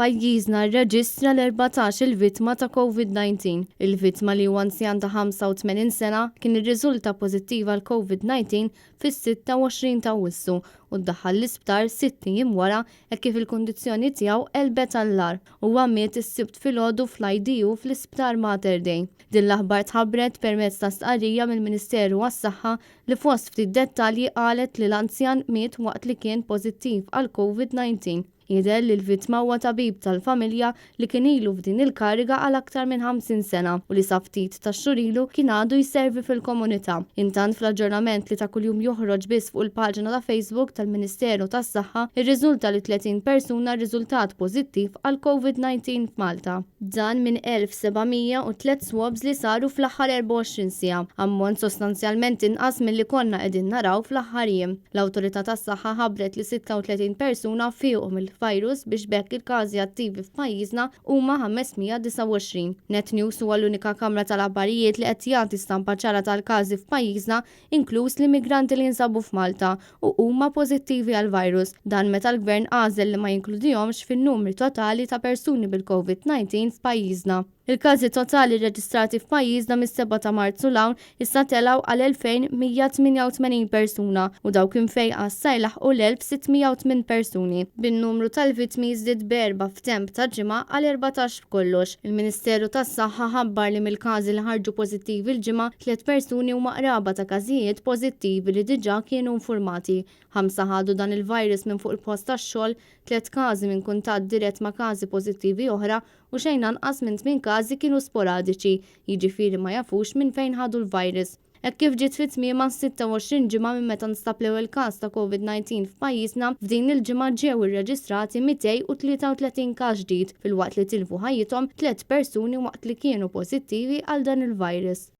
Pajjiżna rreġistra l-14-il vittma ta' Covid-19. Il-vittma li huwa anzjan ta' 85 sena kien irriżulta pożittiv għal Covid-19 fis-26 ta' Awwissu u ddaħħal l-isptar sitt ijiem wara hekk kif il-kundizzjoni tiegħu qelbet għall-agħar. Huwa miet is-Sibt filgħodu fl-IDU fl-Isptar Mater Dei. Din l-aħbar tħabbret permezz ta' stqarrija mill-Ministeru għas-Saħħa li fost ftit dettalji qalet li l-anzjan miet waqt li kien pożittiv għal Covid-19. Jidher li l-vittma huwa tabib tal-familja li kien ilu f'din il-kariga għal aktar minn 50 sena u li sa ftit tax-xhur ilu kien għadu jservi fil-komunità. Intant fl-aġġornament li ta' kuljum joħroġ biss fuq il-paġna ta' Facebook tal-Ministeru tas-Saħħa irriżulta li 30 persuna rriżultat pożittiv għal Covid-19 f'Malta. Dan minn 1,703 swabs li saru fl-aħħar 24 siegħa, ammont sostanzjalment inqas milli konna qegħdin naraw fl-aħħar jiem. L-Awtorità tas-Saħħa ħabbret li 36 persuna fiequ mill-virus biex b'hekk il-każi attivi f'pajjiżna huma 529. Net News huwa l-unika kamra tal-aħbarijiet li qed jagħti stampa ċara tal-każi f'pajjiżna inkluż l-immigranti li jinsabu f'Malta u huma pożittivi għall-virus. Dan meta l-Gvern għażel li ma jinkludihomx fin-numri totali ta' persuni bil-Covid-19 f'pajjiżna. Il-każi totali rreġistrati f'pajjiżna mis-7 ta' Marzu 'l hawn issa telgħu għal 2,188 persuna u dawk imfejqa issa jlaħħqu l-1,608 persuni. Bin-numru tal-vittmi jiżdied b'erba' f'temp ta' ġimgħa għal 14 b'kollox. Il-Ministeru tas-Saħħa ħabbar li mill-każi li ħarġu pożittivi l-Ġimgħa, Tliet persuni huma qraba ta' każijiet pożittivi li diġà kienu infurmati. Ħamsa ħadu dan il-virus minn fuq il-post tax-xogħol, tliet każi minn kuntatt dirett ma' każi pożittivi oħra u xejn anqas minn tmien każi kienu sporadiċi, jiġifieri ma jafux minn fejn ħadu l-virus. Hekk kif ġiet fi tmiemha 26 ġimgħa minn meta nstab l-ewwel każ ta' Covid-19 f'pajjiżna, f'din il-ġimgħa ġew irreġistrati 233 każ ġdid filwaqt li tilfu ħajjithom tliet persuni waqt li kienu pożittivi għal dan il-virus.